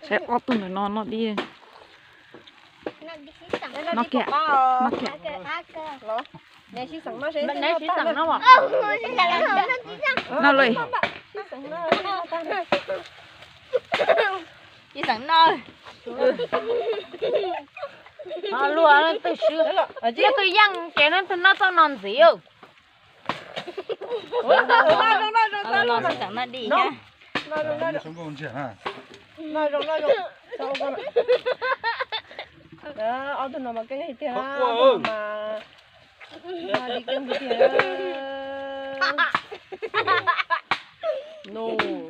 Saib ob tug ntawm no noj dib. Noj kiag, noj kiag. Noj luaj. Ib xeem noj. Luag twb swb, leej twg yeej ces leej twg noj txoj no ntxiv. Los xeem noj dib thiab. Ob tug no mas keej tiag, mas noj dib keej tiag.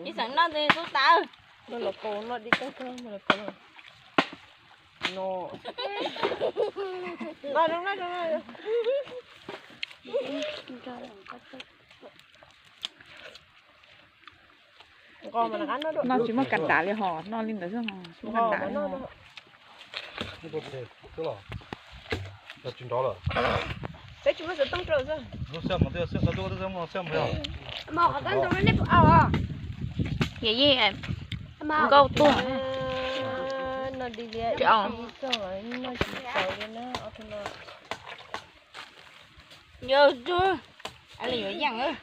Ib xeem noj ntxiv xub tas. Los kaus noj dib keej kawg, los kaus no. Noj tsis muaj kav dav li hos, noj li ntawd xwb hos, tsis muaj kav dav li hos. Peb tsis muaj xov tooj rau xwb. Yam yij nkauj tuaj. Yog, yuav yeej.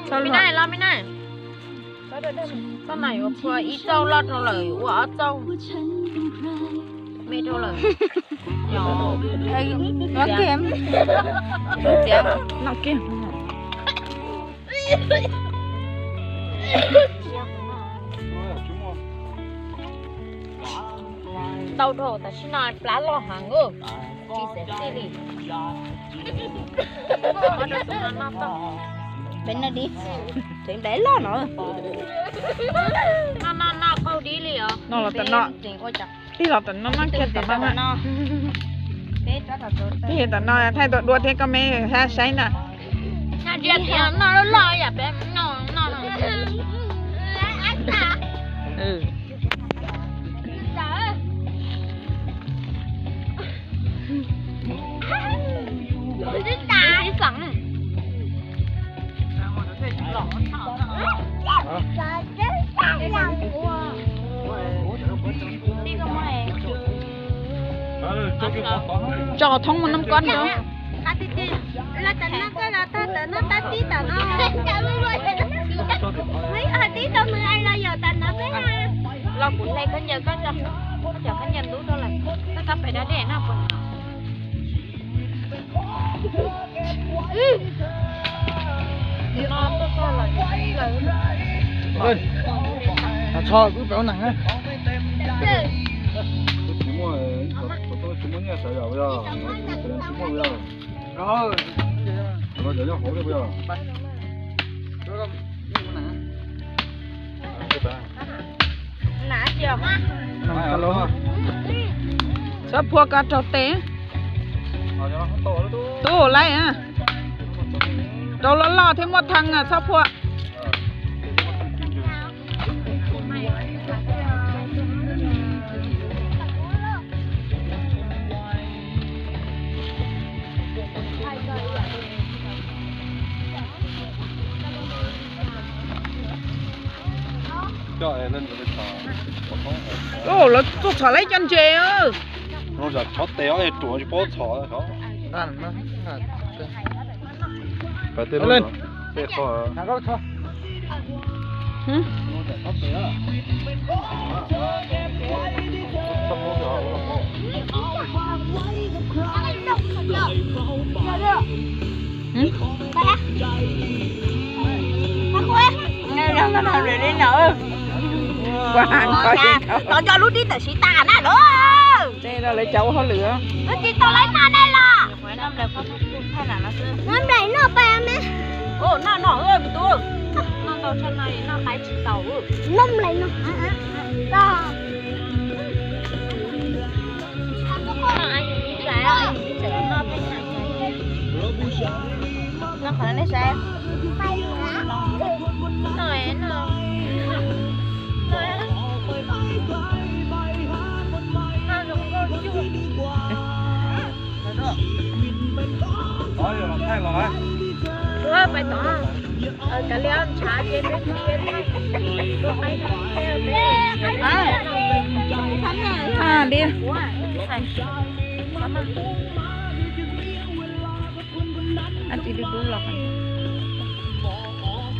Me na, los me na. Txoj no yuav phua ib txauj loj rau lawm, ua ob txauj me rau lawm. Noj kiag. Ntau dhau tam sim no plab loj heev, tsis xav tij li. Peb noj dib, tseem nplai loj no. Noj noj noj qaug dib li os. Noj los tam no, tij los tam no noj kiag tam no. Tij tam no thaij tau dua thiab koj me hab saib na. Noj loj loj yam peb noj no. Tso thoob mus noj koj no. Los kuv hle khaub ncaws koj tso, koj cov khaub ncaws ntub rau lawm, koj txhob pem da dej no puas. Tso wb pem ua neeg na. Tsis muaj, tsis muaj nyiaj sawv yom, tsis muaj yom. Los cov nyob hauv li puas yog? Txhob phua koj raug tes. Tub laiv, rau loj loj thiab muaj thee, txhob phua. Lawv tuaj txhom lawv cov ntses. Txhob tes, ruam tsis paub txhom. Tos nco lub dib tam sim tas na los. Lawv cov ua hauj lwm. Lub tsis tau lawv no ne los. Noj nplai noj pas me. Noj no, noj ntau tshaj no noj qaib tsis tau. Noj nplai no. Noj qhov nej saib. Tsis dub dub los.